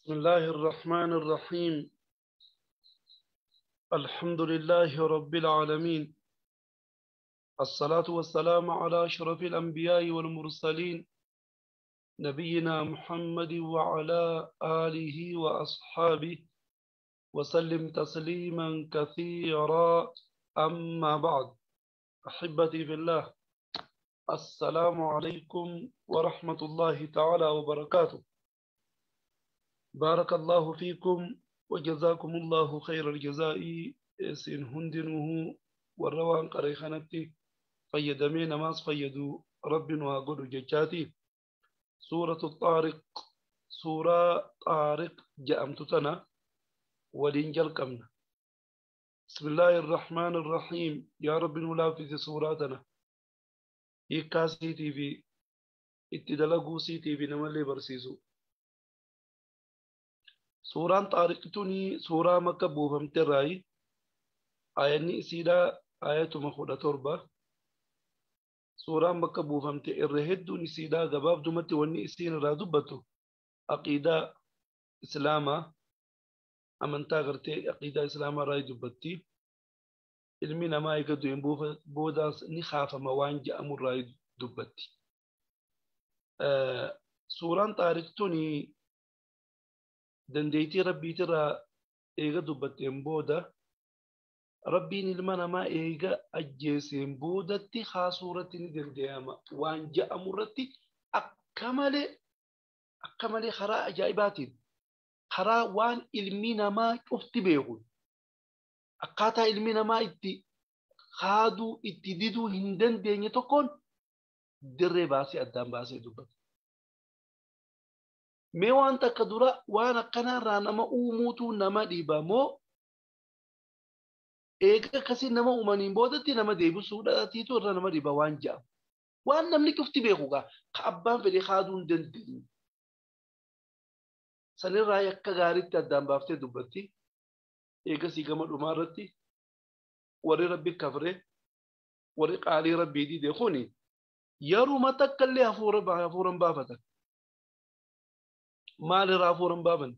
بسم الله الرحمن الرحيم. الحمد لله رب العالمين، الصلاة والسلام على أشرف الأنبياء والمرسلين، نبينا محمد وعلى آله وأصحابه وسلم تسليما كثيرا. أما بعد، أحبتي في الله، السلام عليكم ورحمة الله تعالى وبركاته. بارك الله فيكم وجزاكم الله خير الجزاء. سين هندنه والروان قريخانتي فيدمين ماس فيدو رب وقل ججاتي. سورة الطارق، سورة طارق جأمتتنا ولنجل كمنا. بسم الله الرحمن الرحيم. يا رب نلا في سوراتنا إكاسي تي في اتدلقو سي تي في نمالي برسيسو. سورة طارق توني سورة مكة بوفمت الرأي آياني سيدا آيات مخودة تربة. سورة مكة بوفمت الرهد نسيدا غباب دمت وني سين رادبتو عقيدة إسلاما أمنتا غرتي عقيدة إسلاما راي دبتي علمنا ما يقدو ينبوف بوداس نخاف موانج أمر راي دبتي. سورة طارق توني dandeettii rabbiitirraa eega dubbatteen booda rabbiin ilma namaa eega ajjeeseen boodatti haasuurratti ni danda'ama waan ja'amu irratti akka malee karaa ajaa'ibaatiin karaa waan ilmi namaa cufti beeku akkaataa ilmi namaa itti haaduu itti diduu hin dandeenye tokkoon dirree baasee addaan baasee dubbata. Mee waan takka dura waan akkanaarraa nama uumuutu nama dhiiba moo eega akkasii nama uumaniin boodatti nama deebisuudhaatiitu irra nama dhiiba waan jedhamu. Waan namni cufti beeku gaa ka abbaan fedhe haaduu hin dandeenye. Sanirraa akka gaariitti addaan baaftee dubbatti. Eegasii gama dhumaa irratti warri rabbi kafre warri qaalii rabbii dide kuni yeruma takka illee hafuuran baafatan. Maalirraa hafuuran baafan?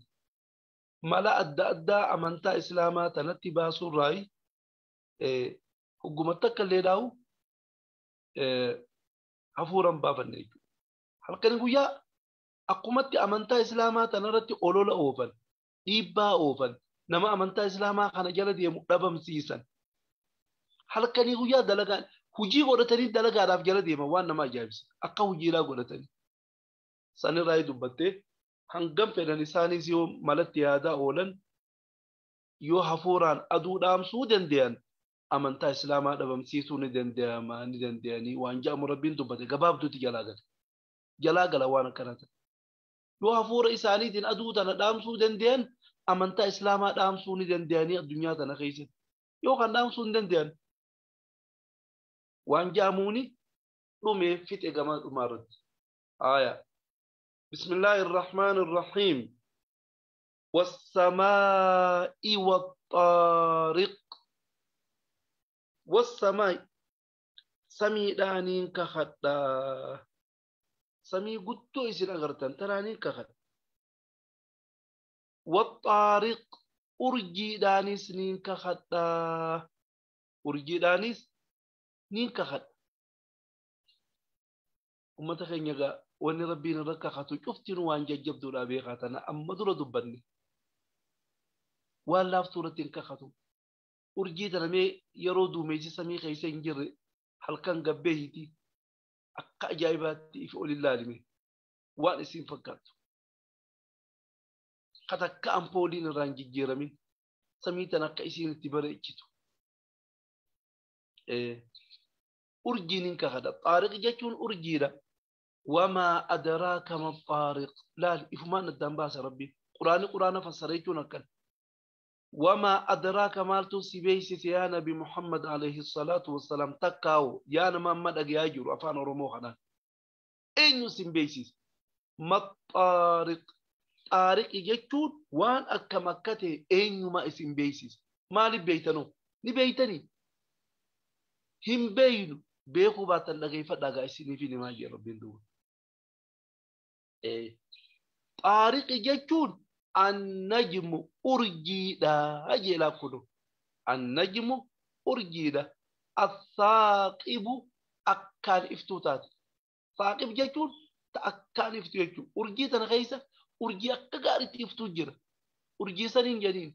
Mala adda addaa amantaa islaamaa tanatti baasuurraa hogguma takka illee dhaa'u hafuuran baafanne jechuudha. Halkan guyyaa akkumatti amantaa islaamaa tanarratti olola oofan, dhiibbaa oofan, nama amantaa islaamaa kana jala deemu dhabamsiisan. Halkanii guyyaa dalagaan hojii godhatanii dalagaadhaaf jala deeman waan nama ajaa'ibsa. Akka hojiidhaa godhatanii. Sanirraa dubbattee hangam fedhan isaanis yoo malatti yaadaa oolan yoo hafuuraan aduu dhaamsuu danda'an amantaa islaamaa dhabamsiisuu ni danda'ama ni danda'anii waan jedhamu rabbiin dubbate gabaabduutti jalaa gala. Jalaa gala waan akkana ta'e. Yoo hafuura isaaniitiin aduu tana dhaamsuu danda'an amantaa islaamaa dhaamsuu ni danda'anii addunyaa tana keessatti. Yoo kan dhaamsuu hin danda'an waan jedhamuuni dhumee fixe gama dhumaa irratti. Aayaa. بسم الله الرحمن الرحيم. والسماء والطارق. والسماء سميدانين كخدا سمي قدو إسين أغرتان ترانين كخد. والطارق أرجي دانيس نين كخدا أرجي دانيس نين كخد. وما تخينيغا wanni rabbiin irra kakatu cuftiin waan jajjabduudha beekaa tana amma dura dubbanne waan laaftuu irratti hin kakatu. Urjii tana mee yeroo duumessi samii keessa hin jirre halkan gabbeeyti akka ajaa'ibaatti ifi ol ilaalime waan isin fakkaattu. Katakka ampooliin irraa hin jijjiiramin samii tana akka isiin itti bareechitu. Urjiin hin kakata. Xaariq jechuun urjiidha. وما أدراك ما الطارق. لا إفمان الدنباس ربي قرآن قرآن فسريتون كان. وما أدراك ما تسبيس يا نبي محمد عليه الصلاة والسلام تكاو يا محمد أجياجر أفان رموحنا إن سبيس ما الطارق. طارق يجتون وان أكمكته إن ما اسم بيسيس ما لبيتنو نبيتني هم بينو beekuu baatan dhageeffadhaa gaa isinii fi nimaa jee rabbiin duuba. Xaariqi jechuun Annajmu urjiidha jeelaa kunu. Annajmu urjiidha. Assaaqibu akkaan iftuu taate. Saaqib jechuun ta akkaan iftu jechuudha. Urjii tana keessa urjii akka gaariitti iftuu jira. Urjii saniin jedhiin.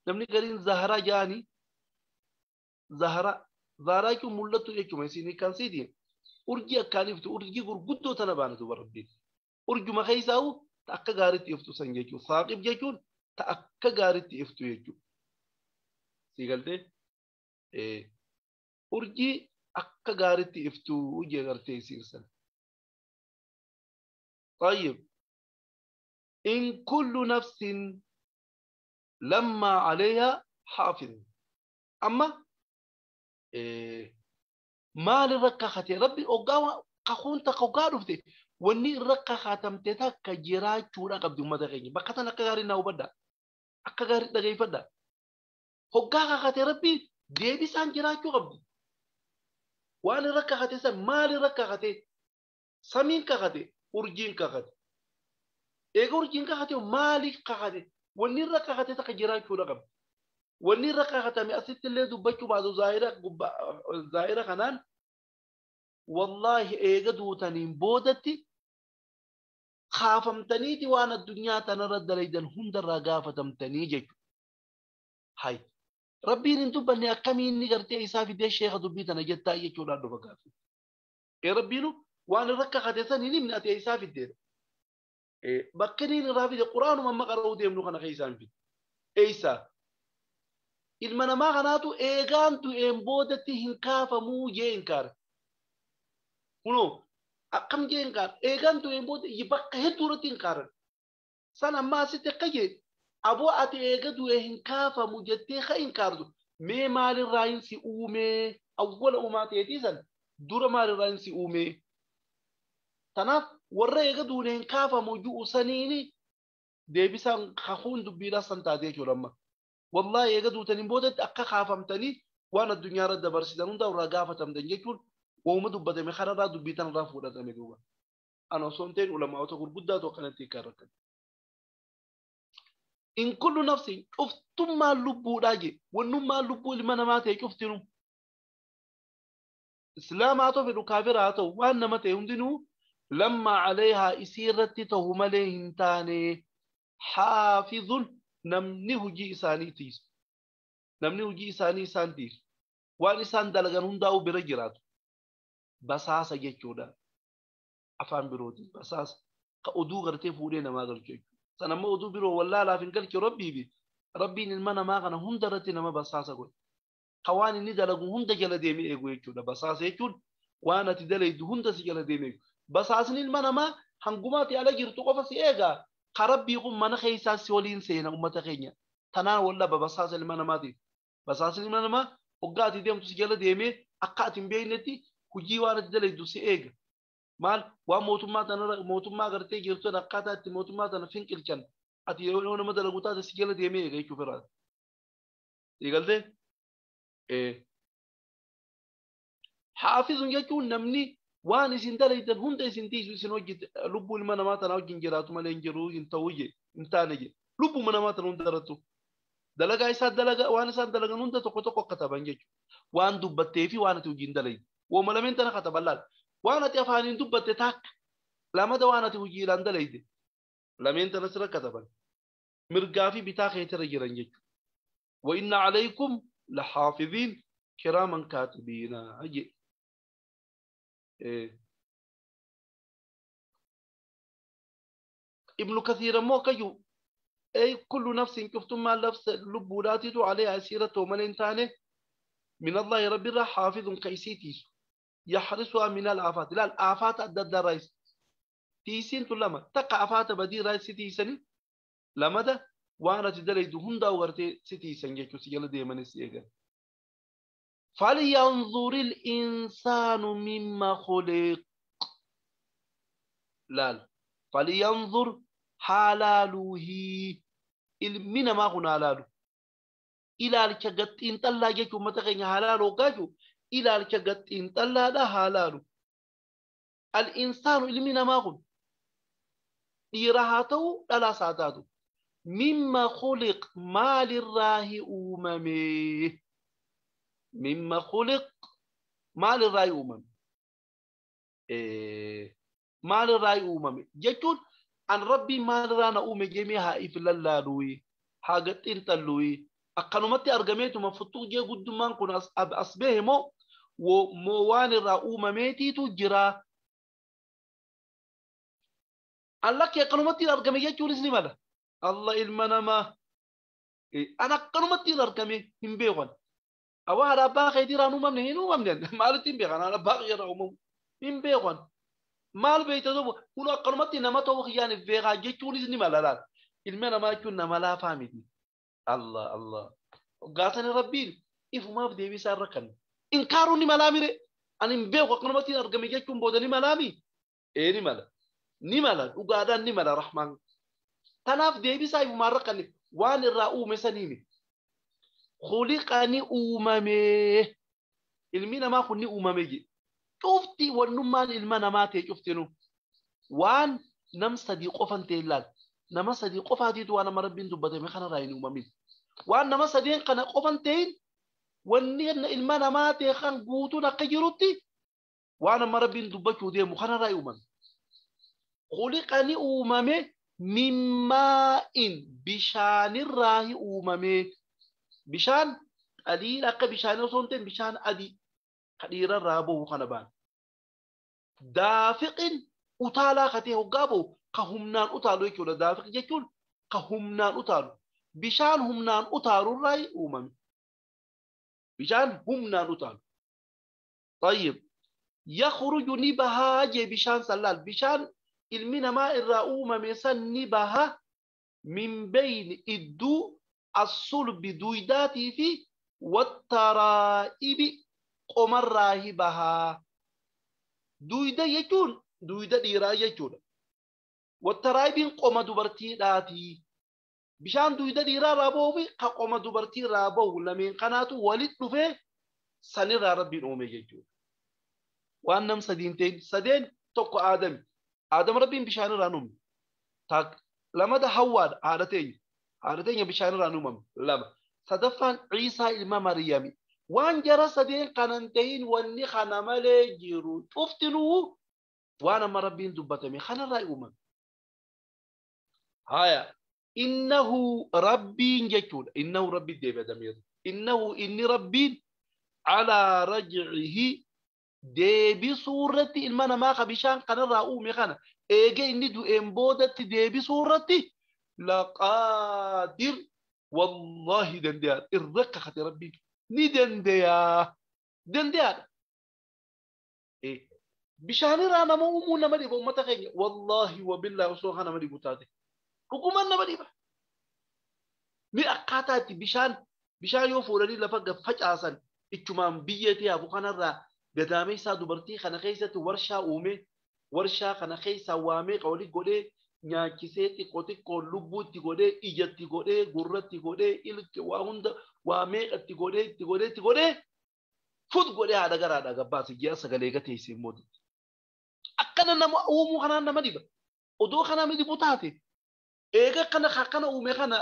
Namni gariin Zaharaa jaanii Zaharaa. Zaharaa jechuun mul'attu jechuudha. Isin kan siitiin. Urjii akkaan iftu urjii gurguddoo tana baana duuba rabbiin. Urjuma keessaa'u ta akka gaariitti iftu san jechuudha. Saaqib jechuun ta akka gaariitti iftu jechuudha. Sii galtee? Urjii akka gaariitti iftu jee gartee isiin san. طيب إن كل نفس لما عليها حافظ. أما maal irra kakate rabbi oggaa kakuun takka oggaa dhufte wanni irra kakatamte takka jiraachuudha qabdi uummata keenya. Bakka tan akka gaarii naa hubadha. Akka gaarii dhageeffadha. Hoggaa kakate rabbi deebisaan jiraachuu qabdi. Waan irra kakate san maal irra kakate? Samiin kakate, urjiin kakate. Eega urjiin kakate maaliif kakate? Wanni irra kakate takka jiraachuudha qabdi. Wanni irra kakatame asitti illee dubbachuu baatu zaahira kanaan wallaahi eega duutaniin boodatti kaafamtaniiti waan addunyaa tanarra dalaydan hundarraa gaafatamtanii jechuudha. Hay rabbiin hin dubbanne akkamiin inni gartee isaa fidee sheeka dubbii tana jettaa jechuudhaan dhufa gaaffii. Ee rabbiinu waan irra kakate san hin himne ati isaa fiddeedha. Bakka inni irraa fide quraanuma amma qara'uu deemnu kana keessaa hin fide. Eessaa? Ilma namaa kanaatu eegaan du'een boodatti hin kaafamuu jee hin kaare. Kunoo akkam jee hin kaare. Eegaan du'een booda bakka hedduu irratti hin kaaran. San ammaa asitti akka jee aboo ati eega du'ee hin kaafamu jettee ka hin kaartu. Mee maalirraa hin si uumee awwala uumaa ta'eetii san dura maalirraa hin si uumee. Tanaaf warra eega du'ee hin kaafamu ju'u saniini deebisaan kakuun dubbiidhaa san taatee jechuudha amma. Wallahi eega duutaniin boodatti akka kaafamtanii waan addunyaa irra dabarsitan hunda irraa gaafatamtan jechuun waanuma dubbatame kanarraa dubbii tanarraa fudhatame duuba. Ana osoo hin ta'in ulamaa'ota gurguddaatu akkanatti hiikaa rakkan. In kullu nafsin cuftummaan lubbuudhaa jee wannummaan lubbuu ilma namaa ta'e cuftinu. Islaamaa haa ta'u fedhu kaafira haa ta'u waan nama ta'e hundinuu lamma caleehaa isii irratti ta'u malee hin taane haafizun namni hojii isaanii tiisu. Namni hojii isaanii isaan tiisu. Waan isaan dalagan hundaa'u bira jiraatu. Basaasa jechuudha. Afaan birootiin basaasa. Ka oduu gartee fuudhee namaa galchu jechuudha. San ammoo oduu biroo wallaalaaf hin galchu rabbiifi. Rabbiin ilma namaa kana hunda irratti nama basaasa godhe. Ka waan inni dalagu hunda jala deemee eegu jechuudha. Basaasa jechuun waan ati dalaydu hunda si jala deemee eegu. Basaasni ilma namaa hangumaati ala jirtu qofa si eegaa. Ka rabbii kun mana keessaa si waliin seena uummata keenya. Tanaan wallaba basaasa ilma namaatiif. Basaasni ilma namaa hoggaa ati deemtu si jala deemee akka ati hin beeknetti hojii waan ati dalaydu si eega. Maal waan mootummaa tanarra mootummaa gartee jirtu akkaataa itti mootummaa tana finqilchan ati yeroo nama dalagu taate si jala deemee eega jechuuf irraa. Eegaltee? Haafizun jechuun namni waan isin dalaytan hunda isin tiisu isin hojjete lubbuu ilma namaa tana wajjin jiraatu malee hin jiru hin ta'u je hin taane je lubbuma namaa tana hunda irrattu dalagaa isaa dalagaa waan isaan dalagan hunda tokko tokko akka taban jechuudha. Waan dubbattee fi waan ati hojiin dalaytu. Wooma lameen tana kataban laal. Waan ati afaaniin dubbatte takka lamada waan ati hojiidhaan dalayte lameen tana sirra kataban. Mirgaa fi bitaa keetirra jiran jechuudha. Wa inna alaykum lahaafiziin kiraaman kaatibiina je. ابن كثير موكيو أي كل نفس كفتم ما نفس لبولاتي عليها سيرة ومن تاني من الله رب الرا حافظ كيسيتيس يحرسها من الآفات. لا الآفات أدد الرئيس تيسين تلما تقع آفات بدي رئيس تيسني لما ده وانا تدلي دهون دا ورتي ستيسن جيتو سيجل دي من السيجل. فلينظر الإنسان مما خلق. لا فلينظر حلاله من ما هنا حلاله إلى الكجت إن تلا جيتو متغني حلاله كاجو إلى الكجت إن تلا ده حلاله. الإنسان من ما هو إيراهاته لا ساتاتو Mimma khuliq maalirraahi uumame? Mimma khuliq maalirraahi uumame? Maalirraahi uumame jechuun an rabbiin maalirraa na uume jemee haa if lallaaluyi haa gaxxiinxalluyi akkanumatti argameetuma futtuq jee guddummaan kun as bahe moo moo waan irraa uumameetiitu jira. An lakki akkanumatti argame jechuunis ni mala. Allah ilma namaa an akkanumatti argame hin beekan. Awwa haadha abbaa keetii irraa hin uumamne hin uumamne maalitti hin beekan haadha abbaa kiyya irraa uumamu hin beekan. Maal beekta duuba kun akkanumatti nama ta'uu kiyyaan if beekaa jechuunis ni mala laata. Ilma namaa jechuun nama laafaa miti. Allah Allah. Gaasani rabbiin ifumaaf deebisaa irra kan. Inkaaruun ni malaa mire. Ani hin beeku akkanumatti argame jechuun booda ni malaami? Ee ni mala. Ni mala dhugaadhaan ni mala rahmaan. Tanaaf deebisaa ifumaa irra kan waan irraa uume saniimi. Khuliqani uumame. Ilmi namaa kun ni uumame jedhe. Cufti wannummaan ilma namaa ta'e cuftinu waan nam sadii qofan ta'e ilaal. Nama sadii qofaatiitu waan nama rabbiin dubbatame kanarraa hin uumamin. Waan nama sadeen kana qofan ta'in wanni ilma namaa ta'e kan guutuun akka jirutti waan nama rabbiin dubbachuu deemu kanarraa hin uumame. Khuliqani uumame mimmaa'in bishaanirraa uumame. Bishaan qaliila akka bishaanii osoo hin ta'in bishaan adii ka dhiirarraa bahu kana baan. Daafiqin utaalaa ka ta'e hoggaa bahu ka humnaan utaalu jechuudha. Daafiq jechuun ka humnaan utaalu. Bishaan humnaan utaalurraa uumame. Bishaan humnaan utaalu. Tayyib. Yakhruju ni bahaa jee bishaan sallaal. Bishaan ilmi namaa irraa uumame san ni baha min bayni idduu as-sulbi duydaatii fi wattaraa'ibi qomarraahi bahaa. Duyda jechuun duyda dhiiraa jechuudha. Wattaraa'ibiin qoma dubartiidhaati. Bishaan duyda dhiiraa irraa bahuu fi ka qoma dubartii irraa bahu lameen kanaatu walitti dhufee sanirraa rabbiin uume jechuudha. Waan nam sadiin ta'in sadeen tokko Aadami. Aadam rabbiin bishaan irraa uume. Lamada Hawwaadha haadha teenya. Haadha teenya bishaan irraa uumame. Lama. Sadaffaan Ciisaa ilma Mariyami. Waan jara sadeen kanan ta'in wanni kana malee jiru cuftinuu waan amma rabbiin dubbatame kanarraa uumame. Haya. Innahu rabbiin jechuudha. Innahu rabbi deebadameeru. Innahu inni rabbiin alaa rajcihi deebisuu irratti ilma namaa ka bishaan kanarraa uume kana eegee inni du'een boodatti deebisuu irratti laqaadir wallaahi dandeyaadha. Irra kakate rabbiin ni dandeyaa. Dandeyaadha. Bishaanirraa nama uumuu nama dhiba uummata keenya wallaahi wabillaahi osoo kana nama dhibu taate. Dhugumaan nama dhiba. Mi akkaataa itti bishaan yoo fuudhanii lafa facaasan ichumaan biyyeetii hafu kanarraa gadaamee isaa dubartii kana keessatti warshaa uume warshaa kana keessa waamee qawli godhee nyaachisee xiqqoo xiqqoo lubbuutti godhee ijatti godhee gurratti godhee ilke waa hunda waa meeqatti godhee itti godhee itti godhee fut godhee haadha garaadha gabbaase ji'a sagalee gateessee immoo akkana nama uumuu kanaan nama dhiba. Odoo kanaa mi dhibu taate eega kana akkana uume kana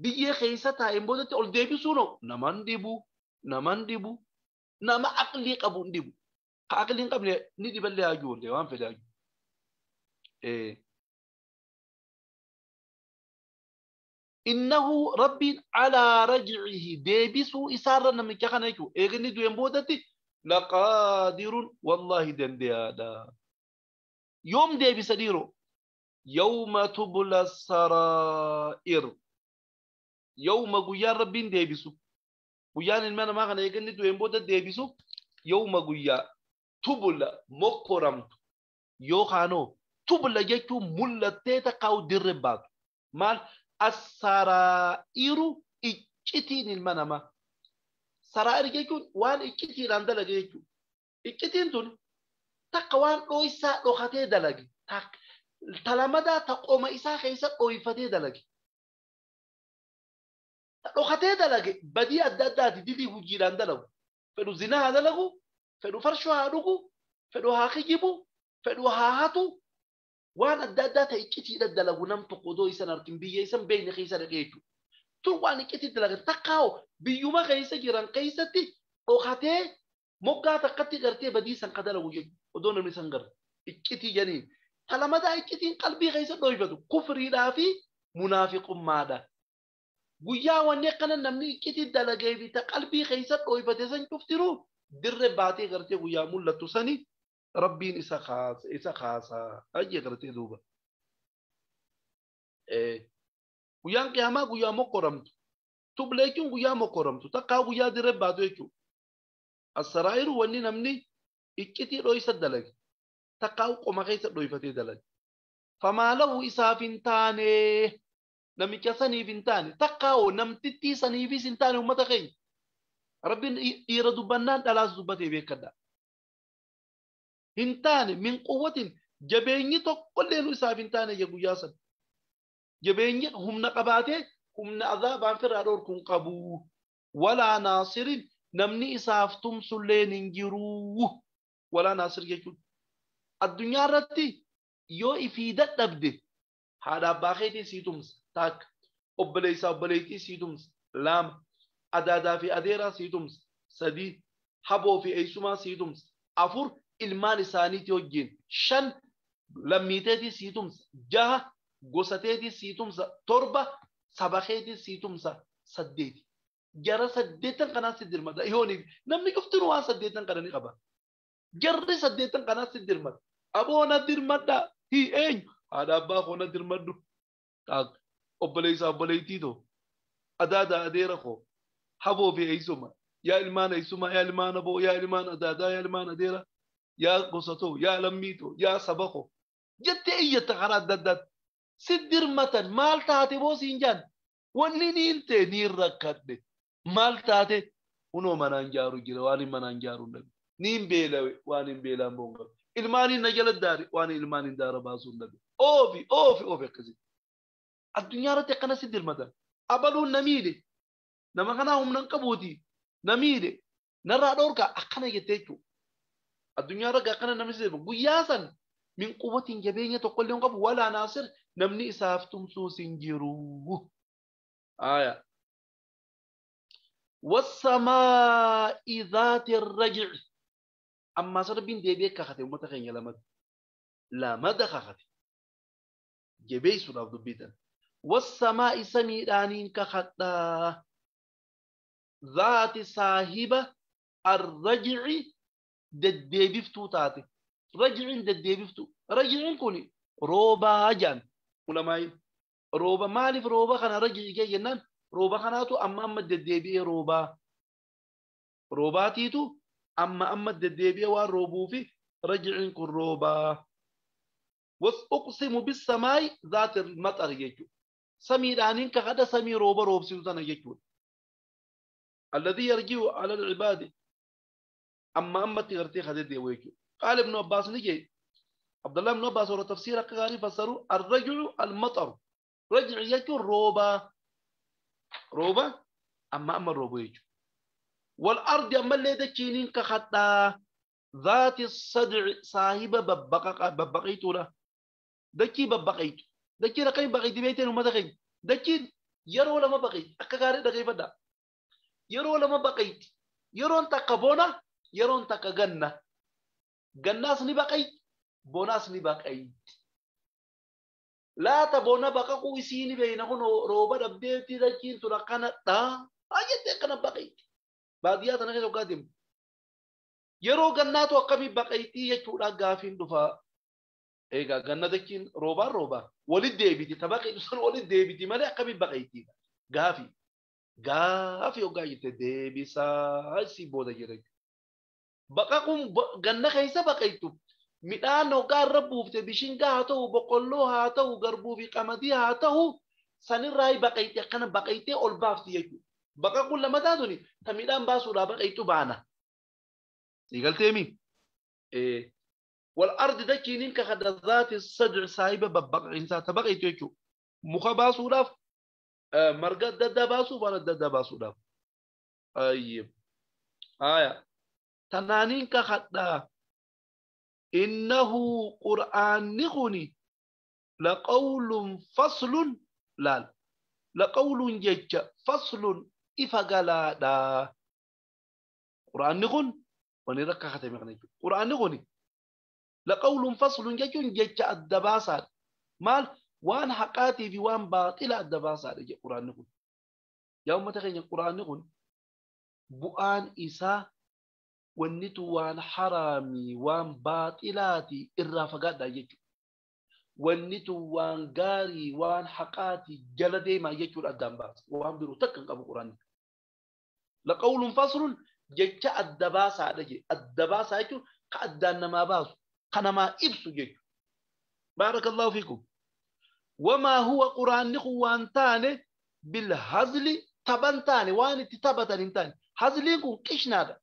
biyyee keessa taa'een boodatti ol deebisuu noo naman dhibu naman dhibu nama aqlii qabu hin dhibu. Ka aqlii hin qabne ni dhiballee haa ijoollee waan fedhe haa jiru. Innahu rabbiin alaa rajcihi deebisuu isaarra namicha kana jechuudha. Eega inni du'een boodatti laqaadirun wallaahi dandeyaadha. Yoom deebisa dhiiroo? Yawma tubla saraa'ir. Yawma guyyaan rabbiin deebisu. Guyyaan ilma namaa kana eega inni du'een booda deebisu yawma guyyaa tubla mokkoramtu yookaanoo tubla jechuun mul'attee takkaa'u dirre baatu. Maal? As-saraa'iru iccitiin ilma namaa. Saraa'ir jechuun waan iccitiidhaan dalage jechuudha. Iccitiin tun takka waan dhooysaa dhokatee dalage. Talamadaa ta qoma isaa keessa dhooyfatee dalage. Dhokatee dalage badii adda addaati didii hojiidhaan dalagu. Fedhu zinaa haa dalagu, fedhu farshoo haa dhugu, fedhu haa kijibu, fedhu haa hatu. Waan adda addaa ta'e iccitiidha dalagu nam tokko odoo isan argin biyya isan beekne keessa dhaqee jechuudha. Tun waan iccitii dalagan takkaa'u biyyuma keessa jiran keessatti dhokatee moggaa takkatti gartee badii san ka dalagu jechuudha. Odoo namni san gara iccitii janiin. Talamadaa iccitiin qalbii keessa dhoyfatu kufriidhaa fi munaafiqummaadha. Guyyaa wanni akkana namni iccitii dalagee fi ta qalbii keessa dhoyfate san cuftiru dirre baatee gartee guyyaa mul'attu sani Rabbiin isa kaasa isa kaasaa ajje gartee duuba. Guyyaan qiyaamaa guyyaa mokkoramtu. Tubla jechuun guyyaa mokkoramtu takkaa guyyaa dirre baatu jechuudha. Asaraayiru wanni namni iccitii dhoysa dalage takkaa qoma keessa dhoyfatee dalage. Famaa lahu isaaf hin taane namicha saniif hin taane takkaa hoo namtittii saniifis hin taane uummata keenya. Rabbiin dhiira dubbannaan dhalaas dubbatee beekadha. Hin taane min quwwatin jabeenyi tokkollee nu isaaf hin taane guyyaa sana. Jabeenyi humna qabaatee humna azaabaan firraa dhorkuun qabu. Walaa naasirin namni isaaf tumsulleen hin jiru. Walaa naasir jechuudha. Addunyaa irratti yoo ifii dadhabde haadha abbaa keetii sii tumsa takka obboleessaa obboleettii sii tumsa lama adaadaa fi adeeraa sii tumsa sadii haboo fi eessumaa sii tumsa afur ilmaan isaaniitii wajjin shan lammiiteetii sii tumsa jaha gosateetii sii tumsa torba saba keetii sii tumsa saddeeti. Jara saddeetan kanaa si dirmata yooniif namni cuftinuu waan saddeetan kana ni qaba. Jarri saddeetan kanaa si dirmata. Aboo na dirmadha hi eenyu haadha abbaa koo na dirmadhu obboleessaa obboleettii too adaadaa adeera koo haboo fi eessuma yaa ilmaan eessuma yaa ilmaan aboo yaa ilmaan adaadaa yaa ilmaan adeera yaa gosa too yaa lammii too yaa saba koo jettee iyyatta karaa adda addaatti si dirmatan maal taate boo siin jaan wanni niin ta'e niin rakkadhe maal taate hunoo manaan jaaru jira waan hin manaan jaaru hin dhabe niin beelawe waan hin beelaan boon qabu ilmaaniin na jala daari waan ilmaaniin daara baasuu hin dhabe oofi oofi oofi akkasii addunyaa irratti akkana si dirmatan abaluun na miidhe nama kanaa humna hin qabuuti na miidhe narraa dhorkaa akkana jettee jechuudha. Addunyaa irratti akkana namni si dirmata guyyaa san min quwwatiin jabeenya tokkollee hin qabu walaa naasir namni isaaf tumsuus hin jiru. Aya. Wassamaa'i zaati raj'i. Ammaa sarbiin deebi'ee kakate uummata keenya lamatti. Lamada kakate. Jabeessuudhaaf dubbitan. Wassamaa'i samiidhaaniin kakadhaa. Zaati saahiba arraj'i deddeebiftuu taate. Raj'iin deddeebiftuu. Raj'iin kun roobaa jaan ulamaa'iin. Rooba maaliif rooba kana raj'i kee jennaan rooba kanaatu amma amma deddeebi'ee roobaa. Roobaatiitu amma amma deddeebi'ee waan roobuufi raj'iin kun roobaa. Uqsimu bisamaa'i zaati maxar jechuudha. Samiidhaaniin kakadha samii rooba roobsitu tana jechuudha. Alladii yarji'u ala al-ibaadi amma ammatti gartee kadeddeebu jechuudha. Qaala Ibnu Abbaas ni jedhe. Abdullah Ibnu Abbaas warra tafsiira akka gaarii fassaru arraj'u al-maxaru. Raj'i jechuun roobaa. Rooba amma amma roobu jechuudha. Wal ardi ammallee dachiiniin kakadhaa zaati sadci saahiba babbaqaytuudha. Dachii babbaqaytu. Dachiin akkamiin baqayti beekteen uummata keenya. Dachiin yeroo lama baqayti akka gaarii dhaggeeffadhaa. Yeroo lama baqayti. Yeroon takka bona yeroon takka ganna. Gannaas ni baqayti bonaas ni baqayti. Laata bona baqaquu isii ni beekna kun rooba dhabdeetti dachiin tun akkanadha. Jettee akkana baqayti. Baadiyyaa tana keessa hoggaa deemtu. Yeroo gannaatu akkamii baqaytii jechuudha gaafiin dhufaa. Egaa ganna dachiin roobaan roobaa walitti deebiti tabaqaytu san walitti deebiti malee akkamii baqaytiidha. Gaafii. Gaafii hoggaa jette deebisaa isii booda jira. Baqaquun ganna keessa baqaytu midhaan hoggaa irra buufte bishingaa haa ta'u boqqolloo haa ta'u garbuu fi qamadii haa ta'u sanirraa baqayte akkana baqaytee ol baafti jechuudha. Baqaquun lama taatuni ta midhaan baasuudhaa baqaytu baana. Siigalteemi? Wal ardi dachiiniin kakadha zaati sadci saahiba babbaqinsaa ta baqaytu jechuudha. Muka baasuudhaaf marga adda addaa baasuuf waan adda addaa baasuudhaaf. Ayyib. Aya. Tanaaniin kakadhaa. Innahu qur'aanni kuni Laqawlun faslun laal. Laqawlun jecha faslun ifa galaadha. Quraanni kun wanni rakka katame kana jechuudha. Quraanni kun laqawlun faslun jechuun jecha adda baasaadha. Maal waan haqaatii fi waan baaxila adda baasaadha jedha quraanni kun. Yaa uummata keenya quraanni kun bu'aan isaa wannitu waan haraamii waan baaxilaatii irraa fagaadha jechuudha. Wannitu waan gaarii waan haqaatii jala deemaa jechuudha addaan baasa. Waan biroo takka hin qabu quraanni. Laqawlun faslun jecha adda baasaadha jedha. Adda baasaa jechuun ka addaan namaa baasu, ka namaa ibsu jechuudha. Baarakallahu fiikum. Wamaa huwa quraanni kun waan taane bilhazli taban taane waan itti taphatan hin taane. Hazliin kun qishnaadha.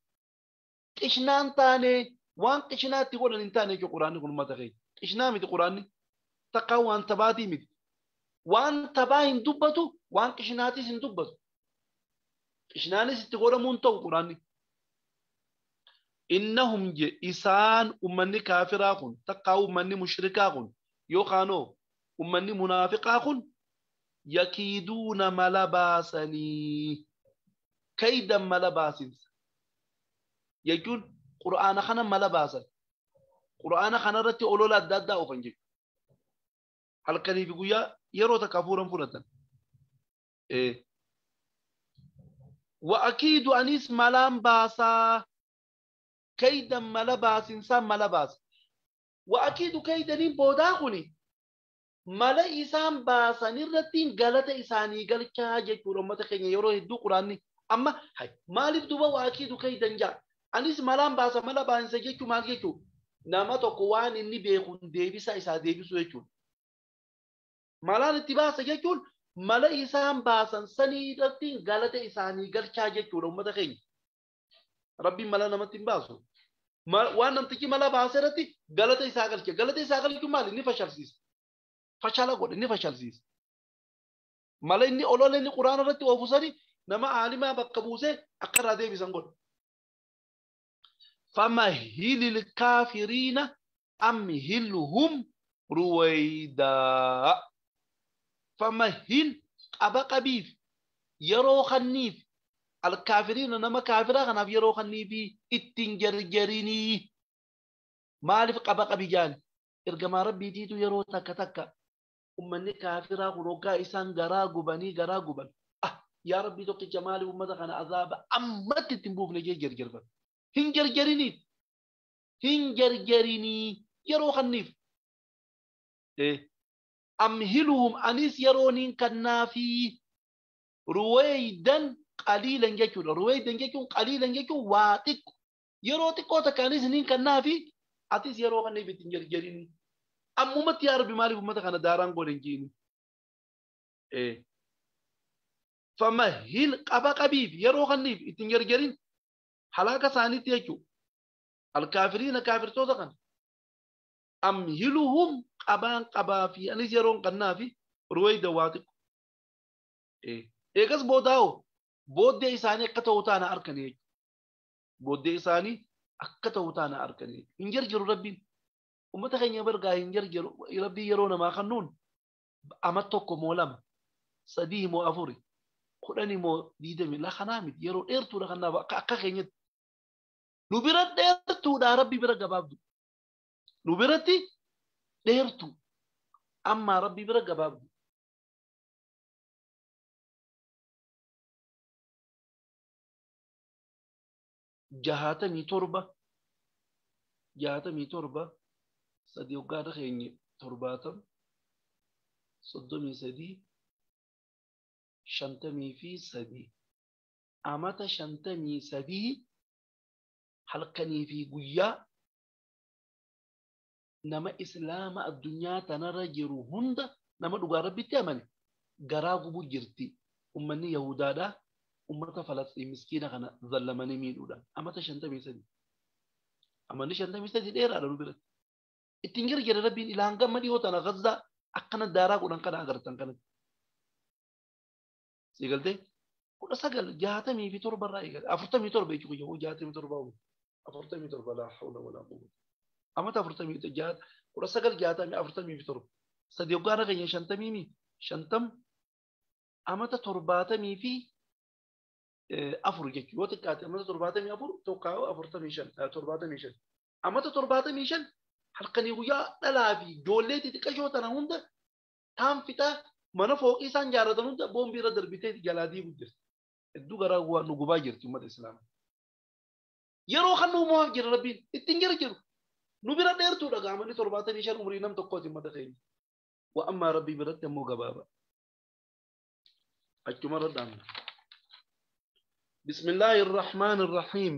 Qishnaan taane waan qishnaatti godhan hin taane jechuudha quraanni kun uummata keenya. Qishnaa miti quraanni. Takkaa waan tabaatii miti. Waan tabaa hin dubbatu, waan qishnaatis hin dubbatu. Qishnaanis itti godhamuun ta'u quraanni. Innahum je isaan ummanni kaafiraa kun takkaa ummanni mushrikaa kun yookaanoo ummanni munaafiqaa kun yakiiduuna mala baasanii kaydan mala baasinsa jechuun qur'aana kana mala baasan qur'aana kana irratti olola adda addaa oofan jechuudha. Halkanii fi guyyaa yeroo takka hafuuran fudhatan. Wa akiidu anis malaan baasaa kaydan mala baasinsaa mala baasa. Wa akiidu kaydaniin boodaa kuni mala isaan baasan irratti galata isaanii galchaa jechuudha uummata keenya yeroo hedduu quraanni amma maaliif duuba wa akiidu kaydan jaa anis malaan baasa mala baasinsa jechuu maal jechuu nama tokko waan inni beekuun deebisa isaa deebisu jechuudha. Malaan itti baasa jechuun mala isaan baasan sanii irratti galata isaanii galchaa jechuudha uummata keenya. Rabbiin mala namatti hin baasu. Waan namtichi mala baase irratti galata isaa galcha. Galata isaa galchuun maali? Inni fashalsiisa. Fashala godhe inni fashalsiisa. Mala inni olola inni quraana irratti oofu sani nama aalimaa bakka buusee akka irraa deebisan godhe. Famahilil kaafiriina amhilhum ruwaydaa. Famahil qaba qabiif yeroo kanniif alkaafiriina nama kaafiraa kanaaf yeroo kanniifi ittiin jarjarinii maaliif qaba qabi jaan ergamaa rabbiitiitu yeroo takka takka ummanni kaafiraa kun hoggaa isaan garaa gubanii garaa guban yaa rabbii tokkicha maaliif ummata kana azaaba ammatti ittiin buufne jee jarjarfan hin jarjariniif hin jarjarinii yeroo kanniif amhiluhum anis yerooniin kannaafii ruwaydan qaliilan jechuudha. Ruwaydan jechuun qaliilan jechuun waa xiqqo. Yeroo xiqqoo takka anis niin kannaafi atis yeroo kanniif ittiin jarjarinii. Ammumatti yaa rabbi maaliif ummata kana daaraan godhe hin jiini. Famahil qaba qabiif yeroo kanniif ittiin jarjarin halaaka isaaniitti jechuudha. Alkaafiriina kaafirtoota kana. Amhiluhum qabaan qabaa fi anis yeroon kannaafi ruwayda waa xiqqo. Eegas boodaa'oo booddee isaanii akka ta'u taana arkanii jechuudha. Booddee isaanii akka ta'u taana arkanii hin jarjaru rabbiin. Uummata keenya bargaa hin jarjaru rabbiin yeroo namaa kennuun ama tokko moo lama sadii moo afuri 10 moo 20 la kanaa miti yeroo dheertuudha kanaaf akka keenyatti. Nu bira dheertuudha rabbi bira gabaabdu. Nu biratti dheertu amma rabbi bira gabaabdu. Jahatamii torba sadii hoggaadha keenya 70 33 53 amata 53 halkanii fi guyyaa nama islaama addunyaa tanarra jiru hunda nama dhugaa rabbitti amane garaa gubuu jirti ummanni yahudaadha ummata falastiin miskiina kana zallamanii miidhuudha amata 53 amanni 53 dheeraadha nu biratti ittiin gargaara rabbiin ilaan gamma dhiyoo tana Gazzaa akkana daaraa godhan kana agartan kanatti siigaltee 1967 irraa eegale 47 jechuudha 67 47 laa hawla walaa quwwata amata 49 47. Sadi hoggaana keenya 50 50 amata 74 jechuudha. Yoo xiqqaate amata 74 tokko 45 75 amata 75 halkanii guyyaa dhalaa fi ijoollee xixiqqashoo tana hunda taan fixaa mana fooqii isaan jaarratan hunda boombii irra darbitee jalaa diiguu jirti. Hedduu garaa nu gubaa jirti uummata Islaamaa. Yeroo kan nu uumaaf jira Rabbiin ittiin jira jiru. Nu bira dheertuudha gaamanni 75 umurii nam tokkooti uummata keenya. Wa ammaa Rabbii biratti ammoo gabaaba. Achuma irra dhaabna. Bismillaahi irrahmaani irrahiim.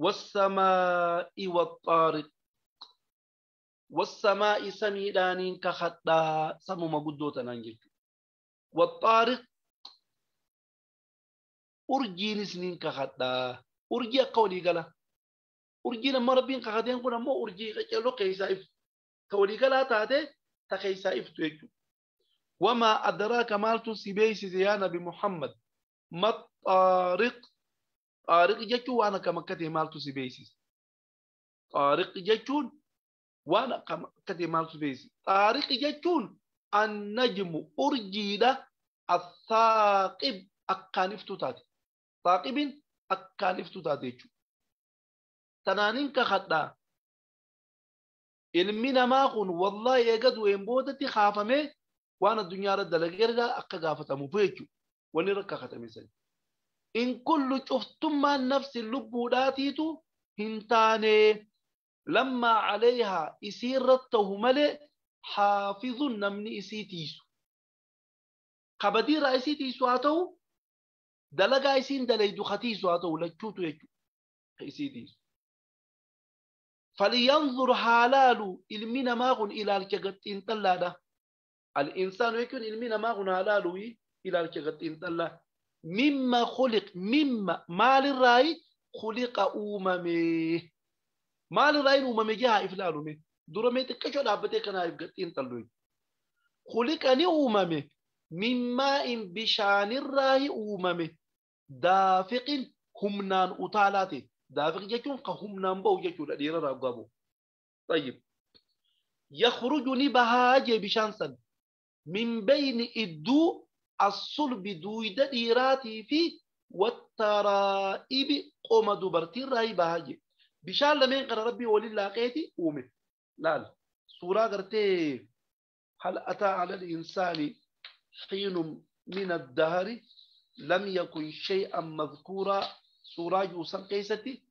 Wassamaa'i waxxaariq. Wassamaa'i samiidhaaniin kakadhaa samuma guddoo tanaan jechuudha. Waxxaariq urjiinis niin kakadhaa. Urjii akka walii gala. Urjiin amma Rabbiin kakateen kun ammoo urjii qaccaloo keessaa iftu. Ta walii galaa taate ta keessaa iftu jechuudha. Wamaa adraaka maaltu si beeksise yaa Nabi Muhammad. Maxxaariq. Xaariq jechuun waan akkam akka ta'e maaltu si beeksise. Xaariq jechuun waan akkam akka ta'e maaltu beeksise. Xaariq jechuun annajmu urjiidha. Athaaqib akkaan iftuu taate. Thaaqibiin akkaan iftuu taate jechuudha. Tanaanin kakadhaa. Ilmi namaa kun wallaahi eega du'een boodatti kaafamee waan addunyaa irra dalageerraa akka gaafatamuuf jechuudha. Wanni irra kakatame sani. In kullu cuftummaan nafsi lubbuudhaatiitu hin taane lammaa calayhaa isiirra ta'u malee haafizun namni isii tiisu. Kabadiirraa isii tiisu haa ta'u dalagaa isiin dalaydu katiisu haa ta'u lachuutu jechuudha isii tiisu. Falyanzur haalaalu ilmi namaa kun ilaalcha gaxiinxallaadha. Al-insaanu jechuun ilmi namaa kun haalaalu ilaalcha gaxiinxallaa. Mimma khuliq mimma maalirraayi khuliqa uumame. Maalirraayin uumame jaha if ilaalume. Dura mee xiqqashoo dhaabbatee kanaa if gaxiinxallu. Khuliqa ni uumame. Mimmaa'in bishaanirraayi uumame. Daafiqin humnaan utaalaa ta'e. Daafiq jechuun ka humnaan ba'u jechuudha dhiirarraa dhugaa ba'u. Tayyib. Yakhruju ni bahaa jee bishaan san. Min bayni idduu as-sulbi duuyda dhiiraatii fi wattaraa'ibi qoma dubartiirraa bahaa jee. Bishaan lameen kana Rabbii waliin laaqeeti uume. Laal. Suuraa gartee hal ataa ala al-insaani xiinun min ad-dahri lam yakun shay'an madhkuuraa suuraa juusan keessatti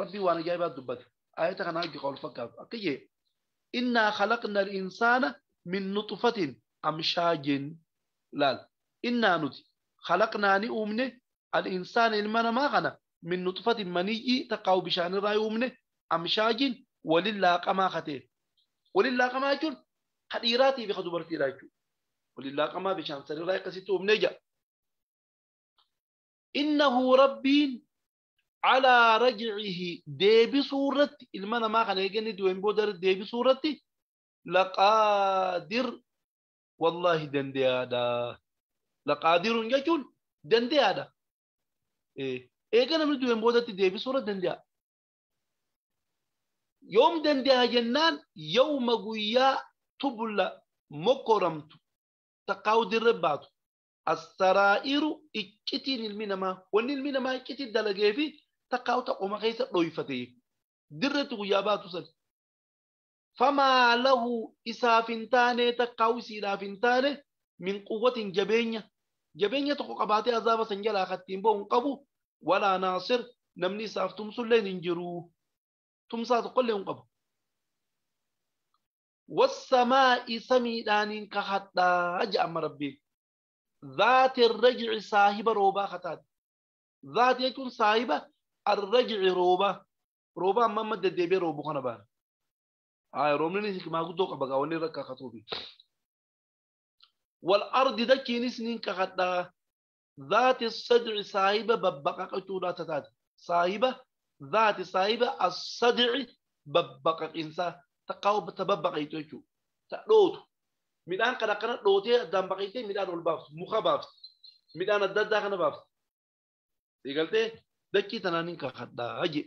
Rabbii waan ajaa'ibaa dubbate. Ayata kana hojii qabu fakkaatu. Akka jee innaa khalaqna al-insaana min nutfatin amshaajin. Laal. Innaa nuti khalaqnaa ni uumne al-insaana ilma namaa kana min nutfatin maniyyi taqaa'u bishaanirraa uumne amshaajin walin laaqamaa katee. Walin laaqamaa jechuun ka dhiiraatii fi ka dubartiidha jechuudha. Walin laaqamaa bishaan sanirraa akkasitti uumne jira. Innahu Rabbiin calaa rajcihi deebisuu irratti ilma namaa kana eeganni du'een booda deebisuu irratti laqaadir wallaahi dandeeyaadha. Laqaadirun jechuun dandeeyaadha. Eega namni du'een boodatti deebisuu irratti dandeeya. Yoom dandeeya jennaan yawma guyyaa tubla mokkoramtu takkaa'u dirre baatu. As-saraa'iru iccitiin ilmi namaa wanni ilmi namaa iccitiin dalagee fi takkaa'u taqoma keessa dhoyfate dirretti guyyaa baatu san. Famaa lahu isaaf hin taane takkaa'u isiidhaaf hin taane min quwwatin jabeenya jabeenya tokko qabaatee azaaba san jalaa kattiin ba'u hin qabu walaa naasir namni isaaf tumsullee hin jiru tumsaa tokkollee hin qabu. Wassamaa'i samiidhaaniin kakadhaa jedhama Rabbiin. ذات الرجع صاحب روبا خطات. ذات يكون صاحب الرجع روبا. روبا ما مد دبي روبو خنا بار. رومني ما قدو قبقا وني ركا خطوبي. والأرض دكيني سنين كخطا. ذات الصدع صاحب ببقا قتولا تتات. صاحب ذات صاحب الصدع ببقا إنسا تقاو تببقا يتوشو. تقلوتو. Midhaan kana akkana dhootee addaan baqaytee midhaan ol baaftu, muka baaftu, midhaan adda addaa kana baaftu. Eegaltee dachii tanaan hin kakadhaa jee.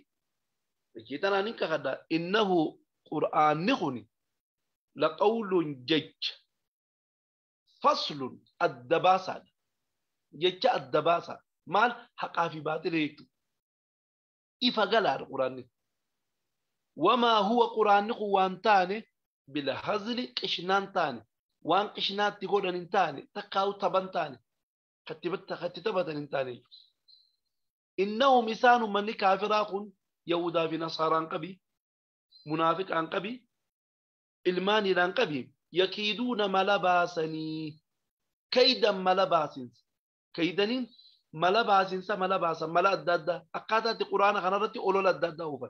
Dachii tanaan hin kakadhaa. Innahu qur'aanni kuni لقول جج فصل الدباسة جج الدباسة مال حقا في باطل يكتب إفا قال القرآن وما هو قرآن قوان تاني بالهزل قشنان تاني وان قشنات تقول تاني تقاو تبان تاني خطبت تاني إنهم إسان من كافراق يهودا في نصارى قبي منافق عن قبي إلماني لان قبي يكيدون ملباسني كيدا ملباسن كيدنين ملباسن ملباسا ملا الدادة أقاتات القرآن غنرتي أولو الدادة أوفا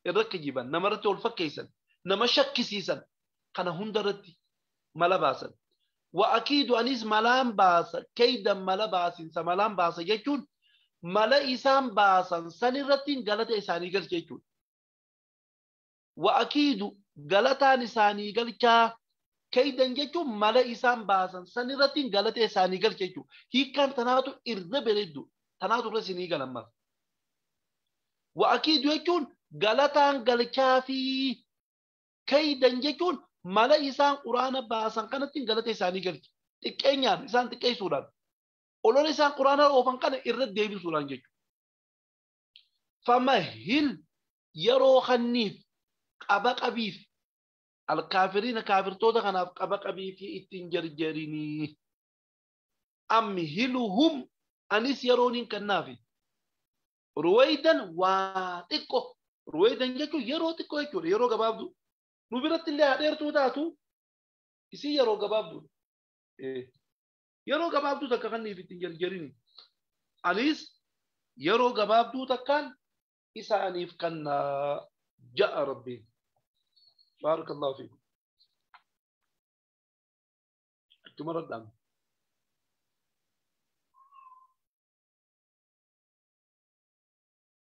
الركجيبا نمرتي الفكيسا نمشكسيسا قنا هندرتي ملباسا وأكيد أنيس ملام باسا كيدا ملباسن ملام باسا يجون ملا إسان باسا سنرتين غلط إساني قل يجون وأكيد غلطان إساني قل كيدا يجون ملا إسان باسا سنرتين غلط إساني قل يجون هي كان تناتو إرد بردو تناتو رسيني قل أما وأكيد يجون غلطان قل كافي كيدا يجون ملا إسان قرآن باسان كانت غلط إساني قل تكينيان إسان تكي سوران olola isaan quraana oofan kana irra deebisuudhaan jechuudha. Famahil yeroo kanniif qaba qabiif alkaafiriina kaafirtoota kanaaf qaba qabiif ittiin jarjarinii. Amhiluhum anis yeroon hin kennaafi. Ruwaydan waa xiqqoo. Ruwaydan jechuun yeroo xiqqoo jechuudha yeroo gabaabduu. Nu biratti illee haadheertuu taatu isii yeroo gabaabduudha. Yeroo gabaabduu takka kanniif ittiin jarjarini. Anis yeroo gabaabduu takkaan isaaniif kannaa ja'a Rabbiin. Baarakallahu fiikum. Achuma raddaame.